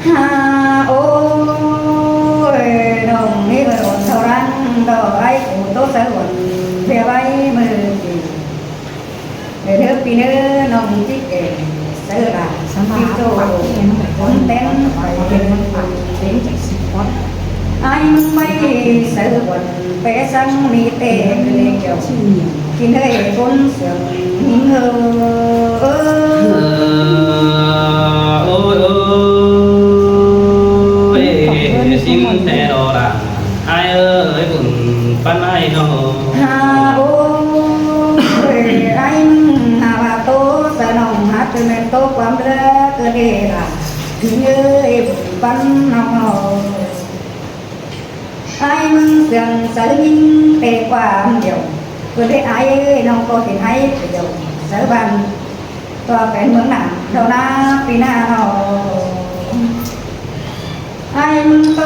ຮາ ໂອ້ຍ ນ້ອງນີ້ເອີຍ ອ່ອນເທົ່ານັ້ນດອກ ອ້າຍກູໂຕສະຫວນ ເພຍໄວ້ມື້ກີ້ ເດີເດີ ປີເດີ ນ້ອງຈິກເອງ ເຊີລາ ສະບາຍ ປີໂຕ ຄົນແຕ່ງໄປເປັນຄົນເປັນຈັກສິບຄົນ ອ້າຍມຶງໄປເຊີບວນ ແປສັງມີແຕ່ເລີຍແກ້ວ ກິນເອີຍຄົນເຊື່ອງຍິງເອີຍ ໂອ້ຍ ໂອ້ຍ ຊິນແຕ່ດອລາ ອ້າຍເອີຍ ບຸນປານອ້າຍເນາະ ຮາ ໂອ້ຍ ອ້າຍມຶງຫາວ່າໂຕສະໜອງ ຫາຕື່ມແມ່ນໂຕຄວາມເຫຼືອເກີນເດລາ ຍິງເອີຍ ບຸນປານນ້ອງເນາະ. ອ້າຍມຶງເຊື່ອງໃສ່ຍິງແຕ່ຄວາມດຽວ ເພິ່ນໄດ້ອ້າຍເອີຍ ນ້ອງກໍເຫັນອ້າຍດຽວໃສ່ບ້ານ ຕົວແຟນເມືອງໜາ ດອນາປີໜ້າເນາະ ອ້າຍມຶງໂຕ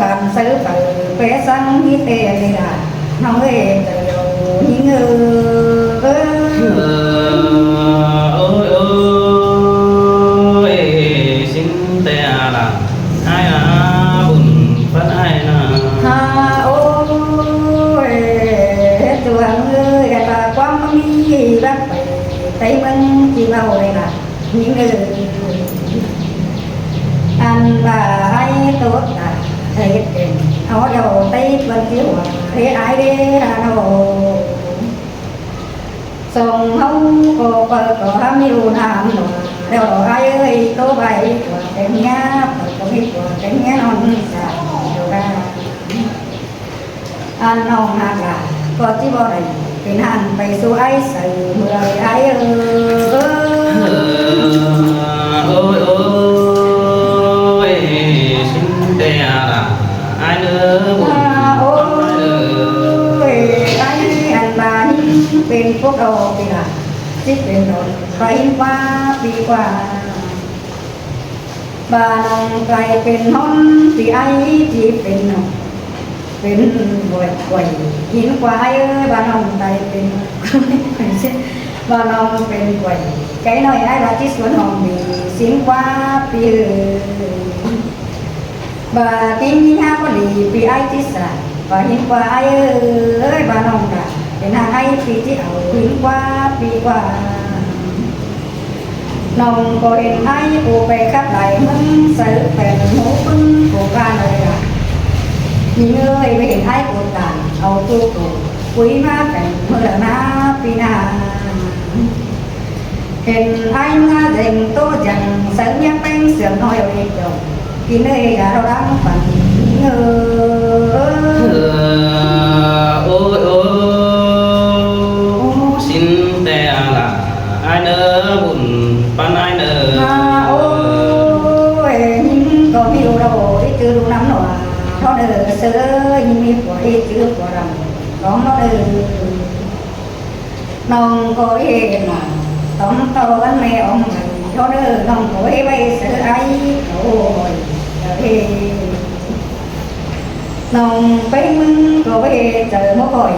ຄັນໃສ່ໄປ ແປສັງມີແຕ່ເວລາ ນ້ອງເອີຍ ເຈົ້າດຽວຍິງເອີຍ ໂອ້ຍ ໂອ້ຍ ຊິນແຕ່ອາລາ ອ້າຍອາບຸນປານອ້າຍນາ ຮາ ໂອ້ຍ ເຈົ້າເອີຍ ອັນວ່າຄວາມບໍ່ມີບັກໄປ ໄຕເມືອງທີ່ເວົ້າໄດ້ລະ ຍິງເອີຍ ອັນວ່າອ້າຍໂຕຕາຍ ເຮັດເປັນເອົາດຽວໄຕເພິ່ນທີ່ຫົວ ເຮອ້າຍເດ້ລະເນາະ ສອງເຮົາກໍເປີດກໍຫາມີຢູ່ນຳໜໍ ແລ້ວອ້າຍເອີຍ ໂຕໄປຕົວແຕ່ງເມຍ ເປີດກໍມີຕົວແຕ່ງເມຍນອນສາວດຽວກັນ ອັນນ້ອງຮັກຫຼາຍກໍຊິບໍ່ໄດ້ເປັນຫັ້ນໄປສູ່ອ້າຍໃສເມື່ອໃດອ້າຍເອີຍ ໂອ້ຍ ໂອ້ຍ ຊິນແຕ່ອາລາ ອ້າຍເອີຍ ໂອ້ຍ ອ້າຍ ອັນບາດນີ້ເປັນພວກອອກປີລາ ຊິເປັນດອນໄປກວ່າປີກວ່າ ບານ້ອງກາຍເປັນຮ້ອນທີ່ອ້າຍທີ່ເປັນນ້ອງ ເປັນບ່ອຍກວຍ ຍິນກວ່າອ້າຍເອີຍ ບານ້ອງກາຍເປັນ ບານ້ອງເປັນກວຍ ໄກ່ນ້ອຍອ້າຍວ່າທີ່ສວນຫ້ອງດີ ສິນກວ່າປີເອີຍ ບາຕິງຍາພໍດີປີອ້າຍທີ່ສາ ບາຫິນກວ່າອ້າຍເອີຍ ບານ້ອງກາຍເປັນຫາງອ້າຍທີ່ທີ່ເອົາ ຫິນກວ່າປີກວ່າ ນ້ອງກໍເຫັນອ້າຍໂອໄປຄັບຫຼາຍ ເມືອງໃສແປນໝູ່ປຶ້ງໂກການເອີຍລະ ຍິງເອີຍ ໄປເຫັນອ້າຍໂອຕານ ເອົາຕູ້ໂຕ ປຸຍມາແປນເມືອລະນາປີໜ້າ ເຫັນອ້າຍເມືອແດງໂຕຈັ່ງ ໃສ່ເມຍແປ້ງເສື່ອມນ້ອຍເອົາອີກດອກ ກິນເອີຍ ຢ່າເລົ່າດັງປັນຍິງເອີຍ ໂອ້ຍ ໂອ້ຍ ຊິນແຕ່ອາລາ ອ້າຍເດີ ບຸນປານອ້າຍເດີ ໂອ້ຍ ຍິງກໍມີລູກແລ້ວ ອີກຈື່ລູກນຳໜໍ ເທົ່າເດີເຊີ ຍິງມີຜົວ ອີກຈື່ຜົວດຳ ລອງເນາະເດີ ນ້ອງກໍເຮັດໜ້າ ຕ້ອງຕໍ່ກັນແມ່ອອມໄປ ເທົ່າເດີ ນ້ອງກໍເຮັດໄວ້ເຊີ ອ້າຍ ໂອ້ຍ ເຮັດ ນ້ອງໄປເມືອງກໍໄປເຈີໝໍຂ້ອຍ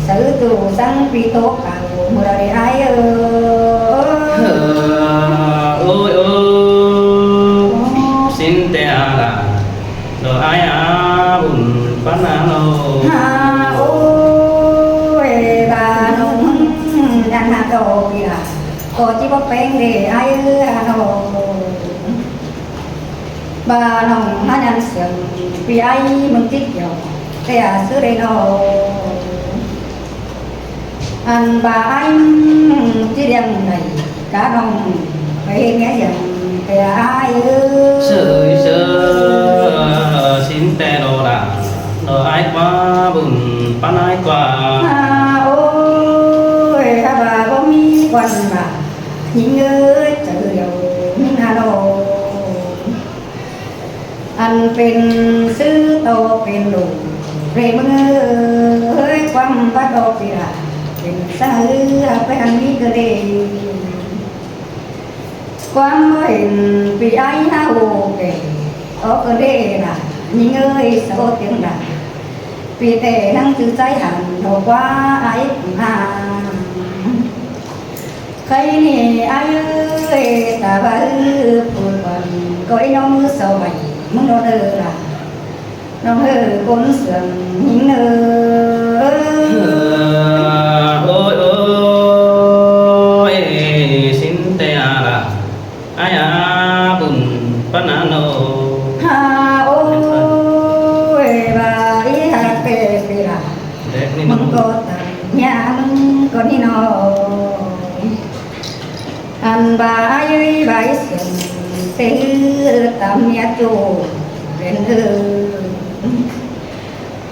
ໃສ່ຕູ້ສັງປີໂຕກາວ ເມື່ອໃດອ້າຍເອີຍ ໂອ້ຍ ໂອ້ຍ ຊິນແຕ່ອາລາ ດອກອ້າຍອາບຸນປານນາໂລ ໂອ້ຍ ບານ້ອງ ອັນນາດອກປີລາ ກໍຈິບໍ່ແປ້ງເດອ້າຍເອີຍ ບານ້ອງຫາຍັນເຊື່ອງ ປີອ້າຍມຶງຈິດດຽວ ແຕ່ອາຊື່ໄດ້ນ້ອງ ອັນບາອ້າຍມຶງຈິດຍັງໄດ້ ກະນ້ອງໄປເຮັດເມຍຍັງ ແຕ່ອາອ້າຍເອີຍ ເຊີຍເຊີຍ ຊິນແຕ່ໂລດາ ໂລອ້າຍກວ່າບຸນປານອ້າຍກວ່າ ໂອ້ຍ ຖ້າວ່າບໍ່ມີຄວັນບາ ຍິງເອີຍ ເຈົ້າດຽວຍິງຫານ້ອງ ອັນເປັນຊື່ຕໍ່ເປັນລູກເຣເມືອງເອີຍ ຄວາມບັດອອກປີລາ ເປັນສະເອືອໄປອັນນີ້ກໍເດ ຄວາມບໍ່ເຫັນປີອ້າຍໜ້າໂອແກ່ ອອກກໍເດລະ ຍິງເອີຍ ສະໂອດເຕັມດາ ປີແຕ່ນັ່ງຈື່ໃຈຫັນ ດອກວ່າອ້າຍຫາ ໃຄນີ້ອ້າຍເອີຍ ຕາບາອື້ອຜູ້ກ່ອນ ກໍໄອ້ນ້ອງມືສະໄຫວ ມຶງໂດນເອີລະ ນ້ອງເອີ ຄົນເຊື່ອງຍິງເອີ. ໂອ້ຍ ໂອ້ຍ ຊິນແຕ່ອາລະ ອາຍອາບຸນປານາໂນ ຫາໂອ້ຍ ວ່າອີຫັ້ນເປັນເວລາ ແດກນີ້ ມຶງກໍຕາຍ ຍາມຶງກໍນີ້ເນາະ. ອັນວ່າອາຍເອີຍ ວ່າອີສຽງເຕັງຕາມເມຍຈູເປັນເອີ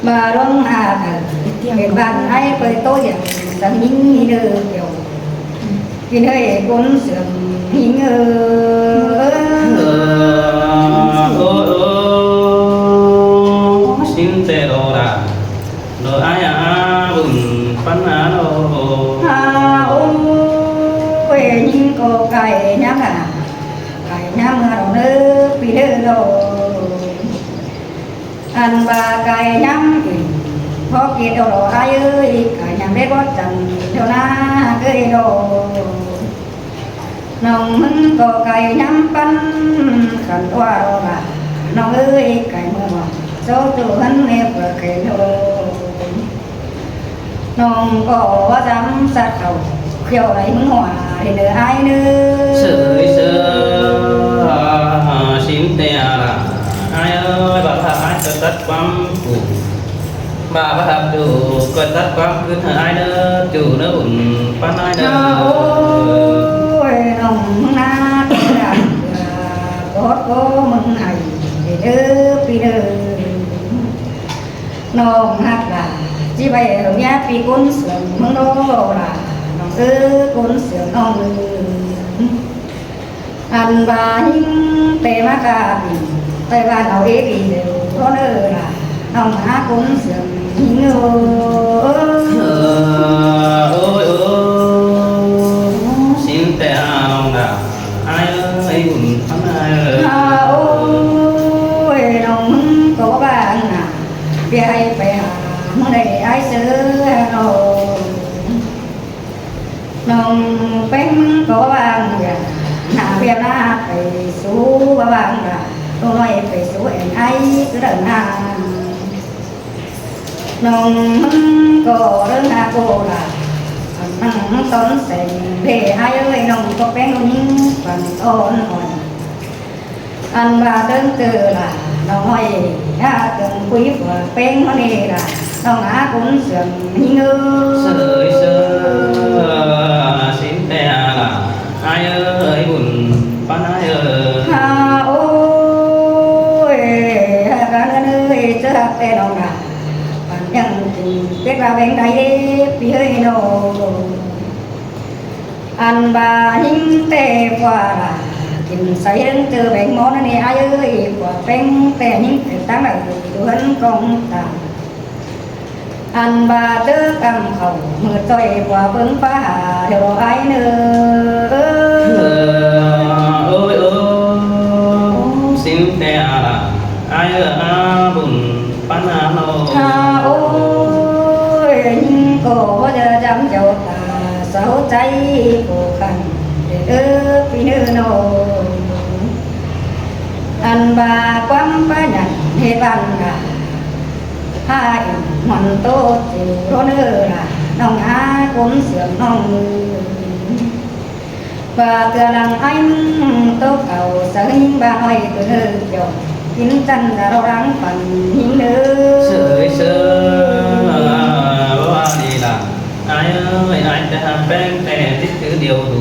ວ່າລອງອາໄກເປັນບ້ານອາຍເປີໂຕຢ່າງສັງຍິງນີ້ເດີກ່ຽວ ກິນເອີຍຄົນເຊື່ອງຍິງເອີ. ໂອ້ ໂອ້ ຊິນແຕ່ໂດລາ ໂດອາຍອາບຸນປັນອາໂລ ຫາໂອ້ຍ ຍິງກໍໄກ່ຍາມລະ ໄກ່ຍາມເມືອເດີ ປີເດີໂລ. ອັນວ່າໄກ່ຍາມອີກ ພໍເກດໂດລາອາຍເອີຍ ໄກ່ຍາມເດບໍ່ຈັນໂດນາເກີຍໂລ. ນ້ອງມຶງກໍໄກ່ຍາມປັນ ຂັນວ່າໂລລາ ນ້ອງເອີຍ ໄກ່ເມືອໂຊໂຕຫັນເນບເຄີຍໂລ. ນ້ອງກໍວ່າຈຳສັດເຂົາ ຂຽວໄຫຼມຶງຫົວເຫັນເດີອາຍເດີ ເຊີຍເຊີຍ ຊິນແຕ່ອາລະ ອາຍເອີຍ ບາດພາກອາຍກໍຕັດຄວາມກູ ບາດພາກຈູກໍຕັດຄວາມຄືນໃຫ້ອາຍເດີ ຈູເດີອຸ່ນປານອາຍເດີ. ໂອ້ຍ ນ້ອງນາກອດກໍມຶງໃຫ້ເດີ ປີເດີ. ນ້ອງຮັກຫຼາຍ ຊິໄປເອົາເມຍປີກຸນເຊື່ອງເມືອງໂລລາ ນ້ອງເອີຍ ກຸນເຊື່ອງນ້ອງເອີຍ. ອັນວ່າຍິງແຕ່ມາກາປີ ໄຕ້ບ້ານເອົາເອປີເດີໂທເດີລາ ນ້ອງຫາກຸນເຊື່ອງຍິງເອີຍ. ໂອ້ຍ ໂອ້ຍ ຊິນແຕ່ອານ້ອງດາ ອາຍເອີຍ ບຸນພັນອາຍເອີຍ. ອາ ໂອ້ຍ ນ້ອງມຶງກໍວ່ານະ ເບຍໃຫ້ໄປຫາມື້ໃດອາຍເຊີນອງ ນ້ອງແປ້ງມຶງກໍວ່າຫຍັງ ໜ້າເບຍໜ້າໄປສູ່ວ່າຫວ່າງລະ ໂຕນ້ອຍໄປສູ່ແອນອາຍຄືເດີນາ. ນ້ອງມຶງກໍເດີນາໂກລາ ອັນນັ້ນຕອນແສງເດອາຍເອີຍ ນ້ອງກໍແປ້ງຍິງຝັນອ່ອນອ່ອນ ອັນວ່າເດີນເຕີລາ ນ້ອຍອາເຕີງຄຸຍຜົວແປ້ງມະເນລາ ນ້ອງອາກຸນເຊື່ອງຍິງເອີຍ. ເຊີຍເຊີຍ ຊິນແຕ່ອາລາ ອາຍເອີຍ ບຸນປານອາຍເອີຍ. ຫາໂອ້ຍ ຫາການເອີຍ ເຈີຮັກແຕ່ນ້ອງນາ ປານຍັງກິນເປັດວ່າແບງໃດເດ້ ປີເອີຍນ້ອງ. ອັນວ່າຍິງແຕ່ກວ່າ ກິນໃສ່ເລິງເຈີແບງໝໍນັ້ນເອ ອາຍເອີຍ ກວ່າແປ້ງແຕ່ຍິງແຕ່ຕັ້ງໄດ້ເຮືອນກອງຕາ ອັນວ່າເຈີກຳເຂົ້າມືຈ່ອຍກວ່າເບິ່ງຟ້າດຽວອາຍເນີ. ໂອ້ຍ ໂອ້ຍ ຊິງແຕ່ອາລາ ອາຍເອີຍ ອາບຸນ ປານາໂນ ຫາໂອ້ຍ ຍິງກໍບໍ່ຈະຈຳເຈົ້າຕາເສົ້າໃຈກໍຄັນເດີ ເດີ ປີເດີໂນ. ອັນວ່າຄວາມພະຍັນເຮັດບ້ານກະ ພາອີ່ມອນໂຕຈິວໂຣເນີລະ ນ້ອງອາຄົນເຊື່ອມນ້ອງມື ວ່າເທື່ອຫຼັງອ້າຍມຶງໂຕເກົ່າ ສະຫຶງບ້ານອ້ອຍຕົວເນີຈອກ ກິນຈັນດາວລັງຝັນຍິງເດີ. ເຊີຍເຊີຍ ບໍ່ວ່າດີລະ ອ້າຍເອີຍ ອ້າຍແຕ່ຫາກແປ້ງແຕ່ຕິດຖືດຽວດູ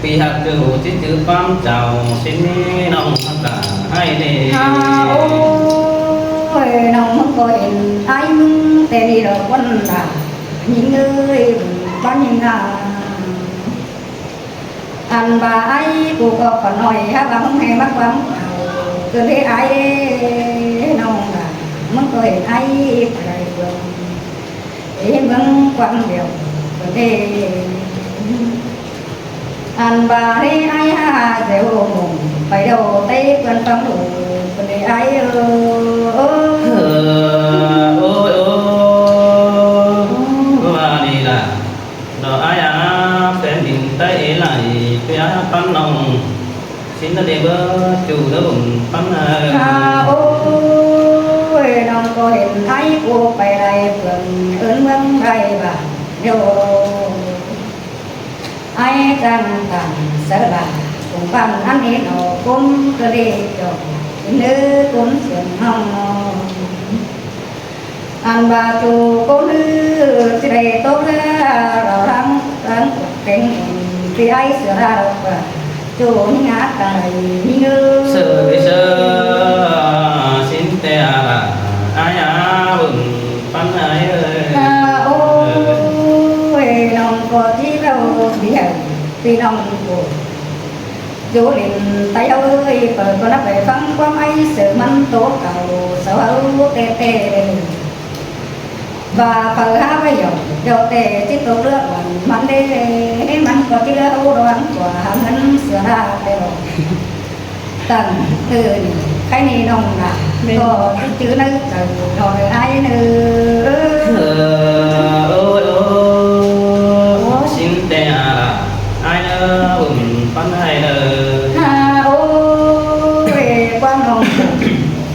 ປີຮັກເຈົ້າຕິດຖືຄວາມເຈົ້າ ຊິມີນ້ອງຮັກກະໃຫ້ເດ. ຫາໂອ້ຍ ນ້ອງມັນກໍເຫັນອ້າຍມຶງແຕ່ນີ້ດອກຄົນລະ ຍິງເອີຍ ບ້ານຍິງນາ. ອັນວ່າອ້າຍກູກໍຂໍໜ້ອຍ ຫາກວ່າມຶງໃຫ້ມາຄວາມເຂົາ ເກີນເດອ້າຍເດ ນ້ອງລະ ມັນກໍເຫັນອ້າຍປານໃດເບິ່ງ ເຫັນເບິ່ງຄວາມດຽວເບິ່ງເດ. ອັນວ່າເດອ້າຍຫາແຕ່ຫົວໝົງ ໄປເດົເຕະເພື່ອນຟັງໂດເພິ່ນເດອ້າຍເອີຍ. ເອີ ໂອ້ຍ ໂອ້ຍ ວ່ານີ້ລະ ດອກອາຍອາແຜ່ນດິນໃຕ້ເອໄຫຼ ເພື່ອປັນນ້ອງ ຊິນນະເດເບີ ຈູເດີບຸນປັນອາຍ. ໂອ້ຍ ນ້ອງກໍເຫັນອ້າຍກູໄປໄດ້ເພິ່ນເອີ້ນເມືອງໄດ້ບາດດຽວ ອ້າຍຈັ່ງຕັ້ງສະຫຼາຄົງບ້ານອັນນີ້ເນາະ ຄົນກໍເດຈອກເດີຄົນເຊື່ອງເຮົາ. ອັນວ່າໂຕຄົນອື່ນຊິໄດ້ຕົກເຮືອລາວທາງ ທາງເປັນທີ່ອ້າຍເສືອລາວວ່າໂຕມີງາກາໄດ້ມີເງິນ ເຊີຍເຊີຍ ຊິນແຕ່ລະ ອາຍອາບຸນປັນອາຍເອີຍ. ໂອ້ຍ ນ້ອງກໍທີ່ເວົ້າເດ ພີ່ນ້ອງໂກ ຢູ່ຫຼິ້ນໄຕເອີຍ ເປີດກໍນັບໄປຟັງຄວາມໄອເສີມັນໂຕເກົ່າ ສະເວົ້າແຕ່ແຕ່ ວ່າເຂົາຫາໄປຢອກ ຢອກແຕ່ຊິຕົກເຮືອອ່ອນມັນເດ້ ມັນກໍຊິເຫຼືອຮູ້ລະວັງກວ່າຫາເງິນເສືອລາແຕ່ລອງ ຕັ້ງເອີນີ້ ໃຄນີ້ນ້ອງນາ ແມ່ນ ກໍຊິຈື່ໃນໃຈນ້ອງເອີຍອ້າຍເອີຍ. ເອີ ໂອ້ຍ ໂອ້ ຊິນແຕ່ອາລາ ອ້າຍເອີຍ ບຸນປັນອາຍເອີຍ. ໂອ້ຍ ຄວາມນ້ອງ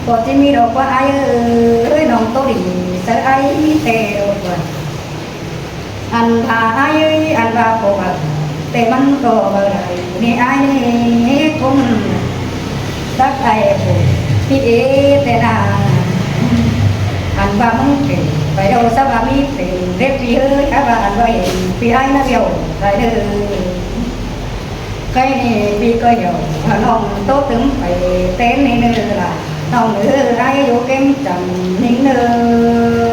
ກໍຊິມີດອກວ່າອ້າຍເອີຍ ນ້ອງໂຕດີໃສ່ອ້າຍມີແຕ່ດອກວ່າ ອັນວ່າອ້າຍເອີຍ ອັນວ່າບໍ່ເວົ້າ ແຕ່ມັນກໍເວົ້າໄດ້ແນ່ອ້າຍເອີຍ ຄົງຮັກອ້າຍຜູ້ທີ່ເອແຕ່ນານ ອັນວ່າມຶງເປັນໄປໂດສະວ່າມີເປັນເດັກພີ່ເອີຍ ຖ້າວ່າອັນວ່າເຫັນພີ່ອ້າຍນະດຽວໄດ້ເດີ. ໃກ້ນີ້ພີ່ກໍຢອກພານ້ອງໂຕຕຶມໄປເຕັ້ນໃນເນີລະ ນ້ອງເອີຍ ອ້າຍຢູ່ເກັ່ງຈຳຍິງເນີ.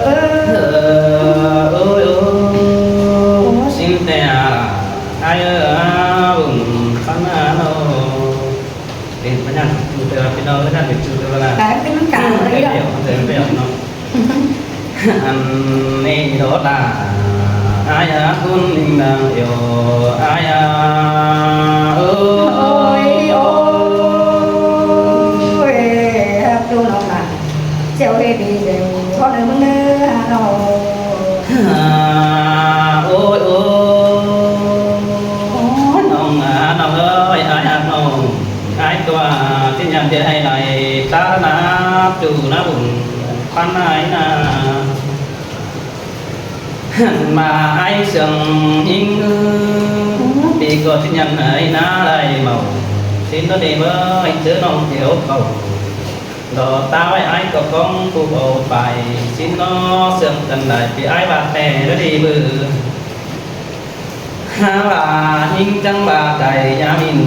ເອີ ເອີ ໂອ້ຍ ໂອ້ຍ ຊິນແຕ່ອາລາ ອ້າຍເອີຍ ບຸນປັນອາໂນ. ເປັນພະຍານຈູເດີ ພີ່ນ້ອງເອີຍ ເປັນຈູເດີລະ ແຕ່ເປັນມັນກາງເລີຍ ເນາະ ອັນນີ້ໂດດາ ອາຍາຄຸນນາງເອວ ອາຍາ ໂອ້ຍ ໂອ້ຍ ຮັກຢູ່ນ້ອງນາ ເຈົ້າເຮັດດີເດວ ຂໍເດີມຶງເດີນ້ອງ. ໂອ້ຍ ໂອ້ຍ ນ້ອງອາ ນ້ອງເອີຍ ອ້າຍຮັກນ້ອງ ອ້າຍຕົວະ ຊິຍັງຈະໃຫ້ໄດ້ຕານາ ຈູນາບຸນ ປັນອາຍນາ ມາອ້າຍເຊື່ອງຍິງ ປີກໍຊິຍັງໃຫ້ນາໄດ້ເມົາ ຊິນໂນເດເບີ ໃຫ້ເຈີນ້ອງດຽວເຂົ້າ ລໍຕາໄວ້ອ້າຍກໍຂອງຜູ້ເອົາໄປ ຊິນໂນເຊື່ອງກັນໄດ້ ປີອ້າຍວ່າແທ້ລະດີເບີ. ຫາວ່າຍິງຈັ່ງວ່າໄກ່ຍາມິນ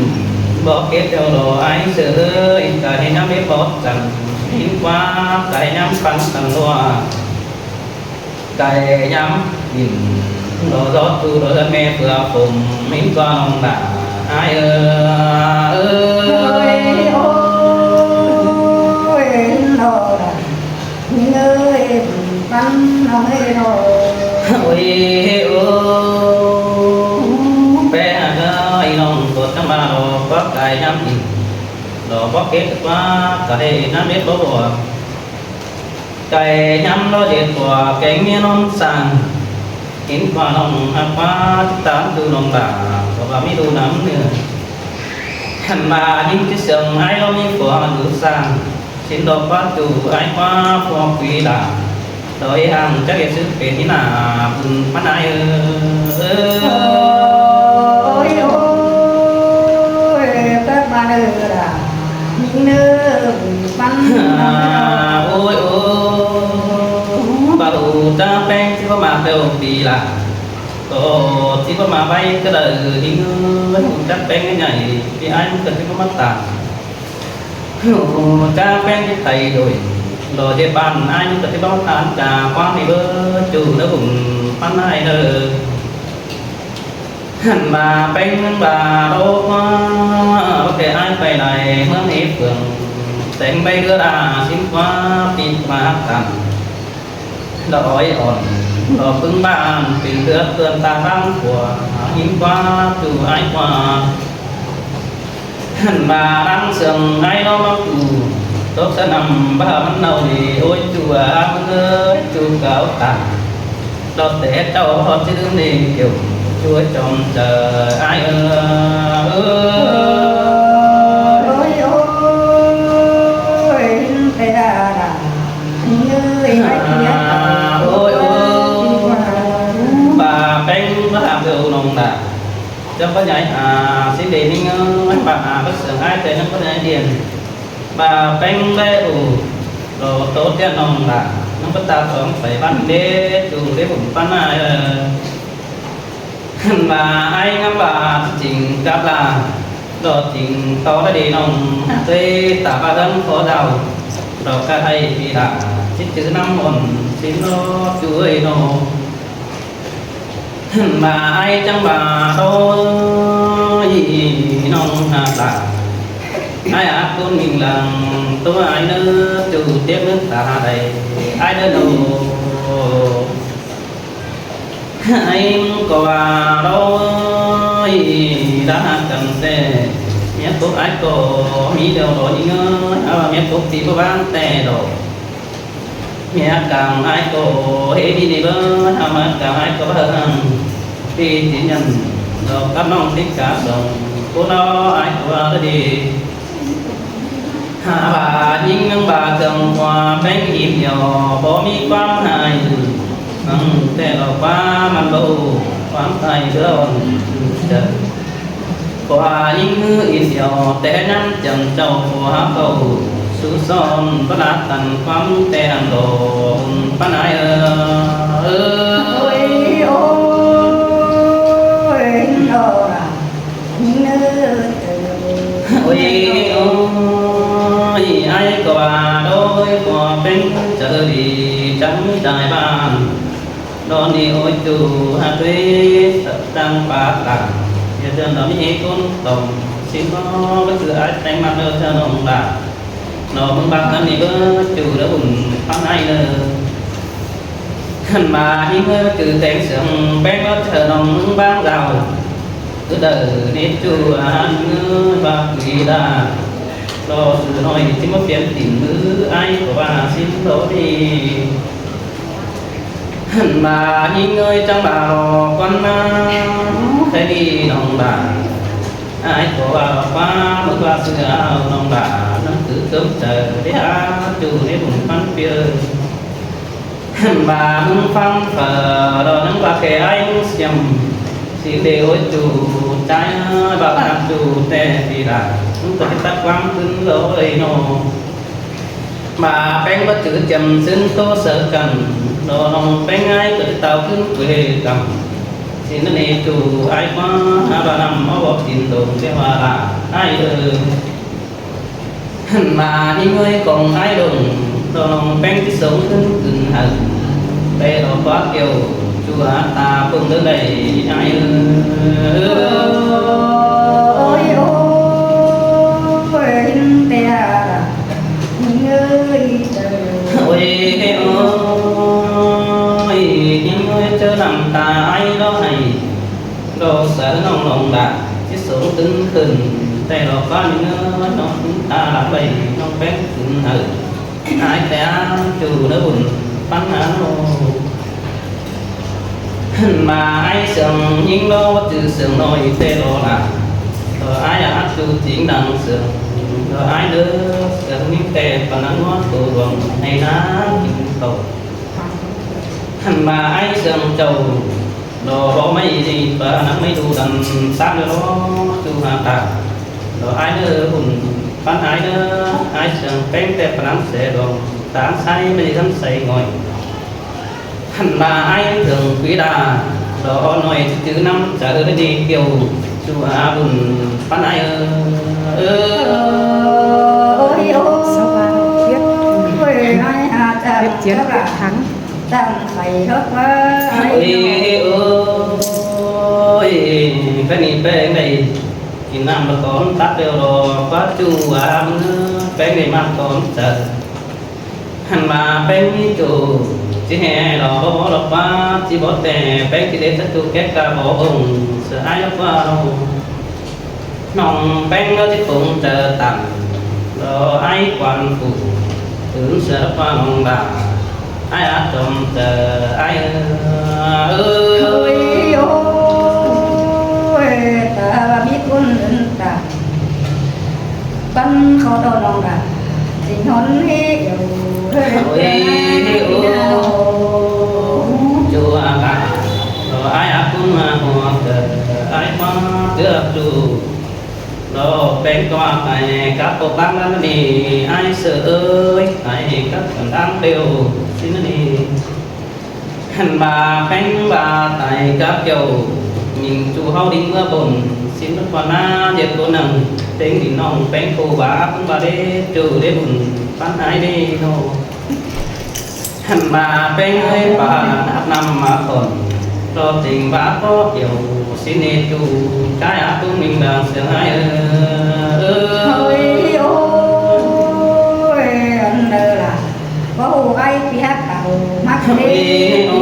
ບໍ່ເກັດເອົາດອກອ້າຍເຊີຍ ໄກ່ຍາມເຮັດບໍ່ຈັນ ຍິງກວ່າໄກ່ຍາມຟັນຕັນຕົວ ໄກ່ຍາມບິນ ລໍລໍຕູເດີແມ່ເພື່ອຜົມ ຍິງກວ່ານ້ອງດາ ອ້າຍເອີຍ ເອີຍ ໂອ້ຍ ນ້ອງດາ. ເອີຍ ປັນນ້ອງເອີຍນ້ອງ ໂອ້ຍ ໂອ້ ແປນເອີຍ ນ້ອງກໍຈະມາລໍ ຄວັກໄກ່ຍາມອີກ ລໍບໍ່ເກັດກວ່າກະເດນຳເດັດບໍ່ບົວ ໄກ່ຍາມລໍເດັດກວ່າແກງເມຍນ້ອງສ້າງ ເຫັນກວ່ານ້ອງຮັກວ່າຕິດຕາມດູນ້ອງດາ ເພາະວ່າມີດູນຳເນື້ອ ຄັນວ່າຍິງຈະເຊື່ອງ ອ້າຍລາວມີຜົວຢູ່ສ້າງ ຊິນດອກວ່າຈູອ້າຍຄວ້າພວກປີດາ ດອຍຫ່າງຈັກເຮັດຊຶກເປັນທີ່ໜ້າບຸນມານາຍເອີຍ ໂອ້ຍ ໂອ້ຍ ເກີດມາເດີດາ ຍິງເດີບຸນປັນ ໂອ້ຍ ໂອ້ຍ ບໍ່ຮູ້ຈັກແປງຊິບໍ່ມາແລ້ວປີລະ ກໍຊິບໍ່ມາໄວກໍໄດ້ຍິງເອີຍ ຮູ້ຈັກແປງໃຫຍ່ ທີ່ອ້າຍມັນກໍຊິບໍ່ມາຕາມ ຮູ້ຈັກແປງທີ່ໄຕໂດຍ ລໍເຮັດບ້ານອ້າຍມັນກໍຊິບໍ່ມາຕາມຈາກຄວາມນີ້ເບີ ຈູເດີບຸນປັນອ້າຍເດີ ຫັ້ນວ່າແປງເມືອງວ່າໂລກວ່າ ແຕ່ອ້າຍໄປໄດ້ເມືອງເອເຟືອງ ແສງໃບເຮືອລາສິນກວ່າປີກວ່າກັນ ດອກອ້ອຍອ່ອນ ດອກປຶງບານ ເປັນເລືອດເປື້ອນຕາບາງຂົວ ຫິນກວ່າ ຈູອ້າຍກວ່າ ຫັ້ນວ່ານາງເຊື່ອງອ້າຍນ້ອງມາກູ ຕົກສະໜ່ຳບ້າມັນເນົ່ານີ້ ໂອ້ຍ ຈູອ້າຍເອີຍ ຈູກາວຕັນ ດອກແຕ່ເຈົ້າຮອດຊິລືມນີ້ ເຈົ້າຊ່ວຍຈອມເຈີອ້າຍເອີຍ. ໃຫຍ່ ອາ ຊິເດມີເງິນບາດ ອາ ປະເສີງອ້າຍແຕ່ຍັງບໍ່ໄດ້ດຽນ ບາແປ້ງແລອູ ໂຕ ໂຕແຕ່ນ້ອງລະ ນ້ອງປະຕາສອງໄປບ້ານເດ ຈູເດບຸນປານາຍເອີ ບາອ້າຍງາມບາຈິງກັບລາ ດອກຈິງຕໍ່ລະເດນ້ອງ ເຕຕາບາເລື່ອງຂໍດາວ ດອກກະໄດ້ປີລາ ຊິຈື່ນ້ຳອ່ອນຊິນອດຢູ່ເອີຍນ້ອງ ບາອ້າຍຈັງບາໂຕຍ ນ້ອງຫາກລາ ອ້າຍອາດກຸນມິງຫຼັງ ໂຕອ້າຍເນີ ຈູເຕັບເນີຕາໃດ ອ້າຍເດີໂນ ອ້າຍກໍວ່າໂຕຍ ລະຫາກກັນແຕ່ ເມຍກົບອ້າຍກໍມີແລ້ວ ລອຍເງິນ ເອົາເມຍກົບທີ່ບໍ່ວ່າງແຕ່ດອກ ເມຍກາງອ້າຍກໍເຮັດດີນີ້ເບິ່ງ ເອົາມາກາງອ້າຍກໍເບິ່ງ ປີຕິຍັນ ດອກກັບນ້ອງຕິກາສອງ ໂອເນາະ ອ້າຍກໍວ່າລະດີ ຫາບາຍິງໜຶ່ງບາເຄື່ອງຂວາແປ້ງອີກດຽວ ບໍ່ມີຄວາມຫາຍ ແຕ່ລາວຄວາມມັນບໍ່ຮູ້ ຄວາມໄທເລື່ອງຈະ ຂວາຍິງມືອີກດຽວ ແຕ່ນຳຈຳເຈົ້າ ຂົວຫາເຂົ້າສູ່ຊ້ອນ ປະລາດຕັນຄວາມແຕ່ອັນໂດນປານາຍເອີ ໂອ້ຍ ໂອ້ຍ ໂອ້ຍ ໂອ້ຍ ອ້າຍກໍວ່າໂດຍ ກໍເປັນເຈີດີ ຈັງມີຕາຍບ້ານ ດອນນີ້ໂອຍຈູ ຫາກເວດຕັງປາກາ ຢ່າເທື່ອນດອນນີ້ຄົນຕ້ອງ ຊິນບໍ່ ມັນຄືອ້າຍແຕ່ງມາເດີເທື່ອນ້ອງລາ ນ້ອງເມືອງບາງອັນນີ້ເບີຈູເດີບຸນຟັງອ້າຍເດີ ຄັນມາທີ່ເມືອຈື່ແຕ່ງເຊື່ອງແປ້ງວ່າເທື່ອນ້ອງເມືອງບາງລາວ ຄືເດີນີ້ຈູອາຫານເມືອງບາງກີດາ ລໍຊື່ໜ້ອຍຊິມາປ່ຽນຕີນມືອ້າຍກໍວ່າຊິນໂດດີ ຫັ້ນບາຍິງເອີຍ ຈັ່ງບາລໍກ່ອນນາ ໃຄດີນ້ອງບາ ອ້າຍກໍວ່າວ່າເມື່ອວ່າເຊື່ອນ້ອງບາ ນັ້ນຄືເກີມໃຈໄດ້ອາຈູໃນບຸນພັນປີເອີຍ ຫັ້ນບາມຶງຟັງເຝີ ລອນັງວ່າແຄ່ອ້າຍສຽມ ຊິເດໂອຍຈູໃຈບາບາຈູແຕ່ປີດາ ມຶງກໍຊິຕັດຄວາມຂຶ້ນເລີຍເນາະ ບາແປ້ງບໍ່ຈື່ຈຳຊຶ້ນໂຕເສີກັນ ດອນ້ອງແປ້ງອ້າຍກໍຈະເຕົ້າຂຶ້ນເວກັນ ຊິນນະເນຈູອ້າຍມາຫາບານຳມາບອກກິນໂດງເທວາລາອ້າຍເອີຍ ຫັ້ນມາທີ່ເງີຍຂອງອ້າຍລົງ ດອນ້ອງແປ້ງທີ່ສົງຂຶ້ນຂຶ້ນຫາ ແຕ່ດອກຟ້າກ່ຽວ ຈູຫາຕາເບິ່ງເດີໄດອ້າຍເອີຍ ໂອ້ຍ ໂອ້ຍ ເຫັນແຕ່ ໂອ້ຍ ໂອ້ຍ ຍິງນ້ອຍເຈີນ້ຳຕາໄອຮ້ອງໄຫ້ ດອກສາຍນ້ອງລອງດາ ຊິສົງຕຶງຂຶ້ນ ແຕ່ດອກຟ້າເງືອນ້ອງຕາລະໄປ ນ້ອງແປ້ງຂຶ້ນເຮີ ອາຍແຕ່ອ່ານຈູເດີບຸນປັນຫາໂນ ມາໄອເຊື່ອງຍິງລໍຈື່ເຊື່ອງນ້ອຍແຕ່ລໍລະ ກໍອາຍອາດຈູຈິງດັງເຊື່ອງ ກໍອາຍເດີເຊື່ອງຍິງແຕ່ປານນັ້ນວ່າໂຕດວງໃຫ້ນາກິນເຂົ້າ ຫັ້ນມາອ້າຍເຊື່ອງເຈົ້າ ດອກໄມ້ນີ້ປານໄມ້ດູດຳຕາມເດີລໍຈູຫາຕາ ດອກອ້າຍເດີບຸນປັນອາຍເດີ ອ້າຍເຊື່ອງແປ້ງແຕ່ປານແສດອງ ຕາມໃສໄມ້ທຳໃສງ່ອຍ ຫັ້ນມາອ້າຍເຖິງປີດາ ດອກນ້ອຍຈື່ນຳຈາເອີດີກ່ຽວ ຈູຫາບຸນປັນອາຍເອີ ເອີ ສະຫວ່າງວຽດ ວຽດຈຽນວຽດຖັງ ຕັ້ງໄປຮອກວ່າ ໂອ້ຍ ໂອ້ຍ ກະນີ້ແປ້ງໄດ້ກິນນ້ຳລະກ່ອນ ຕັກແລ້ວລອກວ່າຈູວ່າ ແປ້ງໄດ້ມາກ່ອນຈະ ຫັ້ນມາແປ້ງມີຈູ ຊິແຫ່ລອບໍ່ລອກວ່າ ຊິບໍ່ແຕ່ແປ້ງຊິເດັດຈະຈູແກະກະບໍ່ອົງ ເສືອອ້າຍລອກວ່າ ນ້ອງແປ້ງລະທີ່ຄົງຈະຕັນ ລອອ້າຍຄວັນຟູ ຕື່ນເສືອລະຄວາມດາ ອ້າຍອາດຈອມຈະອ້າຍເອີຍ ໂອ້ຍ ໂອ້ຍ ຕາວ່າມີຄົນອື່ນຕາ ປັນເຂົ້າຕໍ່ນ້ອງດາ ຊິຍ້ອນເຮວ ໂອ້ຍ ໂອ້ຍ ຈູອາກາດ ລອອ້າຍອາດກຸນມາຮອດເດີ ອ້າຍມາເທື່ອ ຕາມນັ້ນນີ້ ອ້າຍເສີເອີຍ ຕາຍກັບກັນດາງເດວ ຊິນນີ້ ຫັ້ນວ່າແປ້ງວ່າຕາຍກັບເຈົ້າ ຍິງຈູເຮົາດິງເມືອບົນ ຊິນນະຄອນນາເຈັດໂຕໜຶ່ງ ເຕັງດິນນ້ອງແປ້ງໂກວ່າ ເພິ່ນວ່າເດ້ ເຈົ້າໄດ້ບຸນປານອ້າຍເດ້ເນາະ. ຫັ້ນວ່າແປ້ງເອີຍ ປານອາບນ້ຳມາກ່ອນ ລອດຕິງວ່າກໍອຽວ ຊິເນຈູ ກາຍອາຕຸງມິງດາງເສຍງອ້າຍເອີຍ ເອີຍ ໂອ້ຍ ອັນເດີລະ ເວົ້າອ້າຍປຽກເອົາ ມັກເດ້ ໂອ້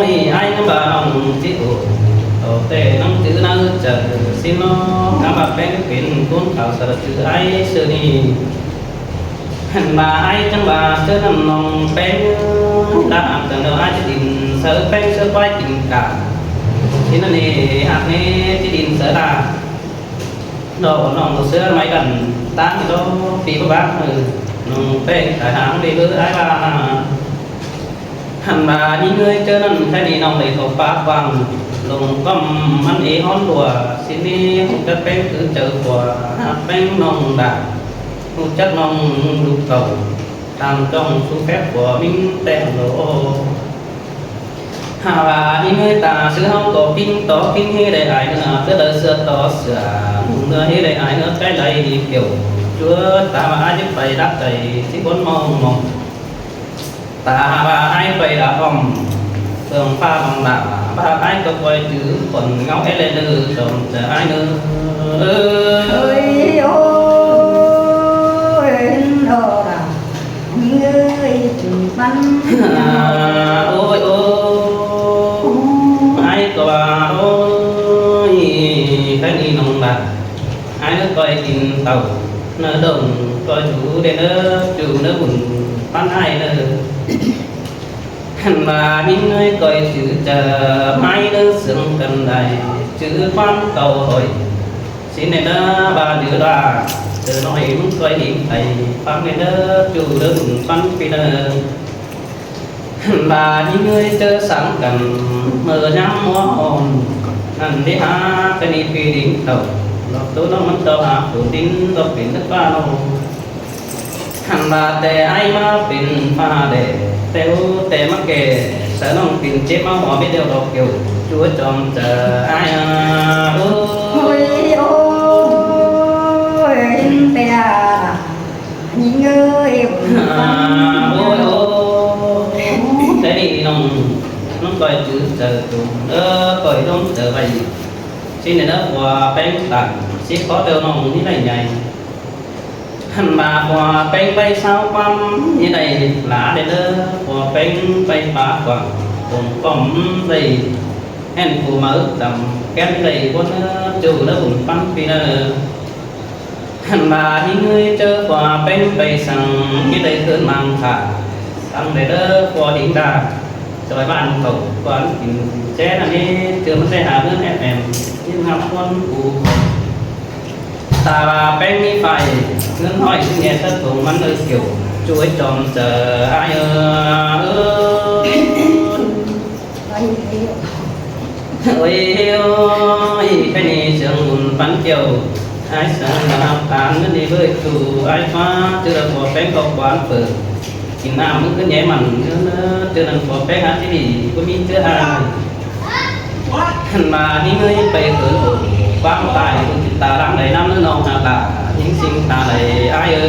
ຍ ອ້າຍນຳບ່າວນ້ອງຈິໂອ ໂຕແຕ່ນ້ອງຈື່ນາເອີ ເຈີຊິນ້ອງ ນຳວ່າແປ້ງເປັນຄົນຂາວສະລະຈື່ອ້າຍຊື່ນີ້. ຫັ້ນວ່າອ້າຍຈັ່ງວ່າເຈີນັ້ນນ້ອງແປ້ງ ລະອາດຈັ່ງດອກອ້າຍຈະດິນເສີແປ້ງເສີຄວາຍກິນກາ ທີ່ນັ້ນເອ ຫາກແນ່ຈະດິນເສີລະ ດອກນ້ອງເສືອໄມ້ກັນ ຕາງດອກປີບໍ່ບາກມື ນ້ອງແປ້ງຕາຍຫາງໄດ້ເບີອ້າຍວ່າ. ຫັ້ນວ່າຍິງເອີຍ ເຈີນັ້ນແຄ່ນີ້ນ້ອງໄດ້ເຂົ້າປາກຫວັງ ລົງກ້ອມມັນເອຮ້ອນຕົວ ຊິນີ້ຮູ້ຈັກແປ້ງຄືເຈີກວ່າ ຫາກແປ້ງນ້ອງດາ ຮູ້ຈັກນ້ອງລູກເຕົ່າ ຕາມຈ້ອງສູ່ແຟບບໍ່ມິງແຕ້ມໂລ ຫາວ່າອີເມຍຕາຊື່ເຮົາກໍປິ່ງຕໍ່ປິ່ງເຮັດໄດ້ອາຍເໜືອ ເກີດເລີເສືອຕໍ່ເສືອ ເໜືອເຮັດໄດ້ອາຍເໜືອໃກ້ໄຫຼດີກ່ຽວ ຈົວຕາວ່າອາຍຈະໄປດັບໃຈ ຊິບົນມອງມອງ ຕາວ່າອາຍໄປດາອ້ອມ ເຄື່ອງຟ້າບັງດາ ບາດອາຍກໍປ່ອຍຈື່ ຄົນເງົາເອເລເດີ ຈອມຈະອາຍເນີ ເອີຍ ໂອ້ຍ ໂອ້ລາ ຍິງເອີຍ ມັນ ໂອ້ຍ ໂອ້ ອາຍກໍວ່າ ໂອ້ຍ ໃຜນີ້ນ້ອງລະ ອາຍເນີ ກ່ອຍກິນເຕົາ ເນີດົງ ກໍຢູ່ເດີເນີ ຢູ່ເນີບຸນ ປັນອາຍເນີ ຫັ້ນວ່າຍິງເອີຍ ກ່ອຍຈື່ຈະໄມ້ເດີ ເຊື່ອງກັນໄດ້ ຈື່ຄວາມເກົ່າຫ້ອຍ ຊິແນ່ເດີ ວ່າຢູ່ລາ ເດີນ້ອຍ ມຶງກ່ອຍຍິງໄປ ຟັງແນ່ເດີ ຢູ່ເດີບຸນ ຟັງປີເດີ ຫັ້ນວ່າຍິງເອີຍ ເຈີສັງກັນ ເມື່ອຍາມຫົວຮ້ອນ ນັ້ນເດຫາ ກະນີ້ປີດິງເຕົາ ດອກໂຕນ້ອງມັນເຕົາຫາປູດິນ ດອກເປັນເດີປ້ານ້ອງ ຫັ້ນວ່າແຕ່ອ້າຍມາເປັນຟ້າແດດ ແຕ່ໂອແຕ່ມາແກ່ ສະນ້ອງປິ່ນເຈັບມາຫົວເມັດດຽວດອກກ່ຽວ ຈົວຈອມຈະອາຍ ໂອ້ຍ ໂອ້ຍ ແຕ່ອາ ຍິງເອີຍ ໂອ້ຍ ໂອ້ຍ ແຕ່ນີ້ນ້ອງ ນ້ອງກ້ອຍຈື່ເຈີຕຸງ ເອີ ກ້ອຍລົງເຈີໄວ້ ຊິແນ່ເດີ ຜົວແປ້ງຕັນ ຊິຂໍເດີນ້ອງນີ້ໄດ້ໃຫຍ່ ຫັ້ນວ່າຜົວແປ້ງໄປຊາວຄວາມ ນີ້ໄດ້ຫຼາເດີເດີ ຜົວແປ້ງໄປປາກວ້າງ ຜົມປ້ອມໄດ້ແມ່ນຜູ້ມາອຶກຈຳ ແກ້ນໄດ້ບົນເດີ ເຈົ້າເດີບຸນປັນປີເດີ ຫັ້ນວ່າຍິງເອີຍ ເຈີຜົວແປ້ງໄປສັງ ນີ້ໄດ້ເກີດມັງຄາ ສັງໄດ້ເດີ ຜົວດິງດາ ຈອຍບ້ານເຂົາ ກວານກິນແຈນັ້ນນີ້ ເຈີມັນໄດ້ຫາເງິນແອບແອມ ຍິງຫາຄົນຜູ້ ຕາວ່າແປ້ງມີໄຟ ເງິນຫ້ອຍຊິແຍ່ສະຕົງມັນເອີ່ຽວ ຈວຍຈອມເຈີອ້າຍເອີຍ ໂອ້ຍ ໂອ້ຍ ແຄ່ນີ້ເຊີງບຸນປັນກ່ຽວ ອ້າຍເຊີງມາຮັບທານເງິນນີ້ເບີຍຕູ ອ້າຍຟ້າ ຈື່ລະບໍ່ແປ້ງກໍກວານເປີດ ກິນນ້ຳມື້ຄືແຍ່ມັນ ເທື່ອນັ້ນບໍ່ແປ້ງຫາທີ່ດີ ບໍ່ມີເທື່ອອາຍ ຫັ້ນມານີ້ເງີຍໄປເຂີນໂອ ຄວາມຕາຍ ບຸນຕາລຳໄດ້ນຳເນີນ້ອງຫາກາ ຍິງສິງຕາໄດ້ອ້າຍເອີ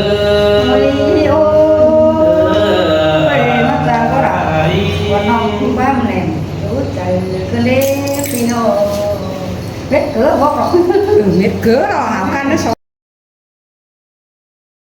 ຍ ໂອ້ຍ ໂອ້ຍ ມາຈາກບໍ່ລະ ວ່ານ້ອງຄືບ້ານແຫຼມ ໂອ້ ໃຈກະເລພີ່ນ້ອງ ເມັດເກີບໍ່ ເອີ ເມັດເກີເນາະ ຫາພັນເນາະ.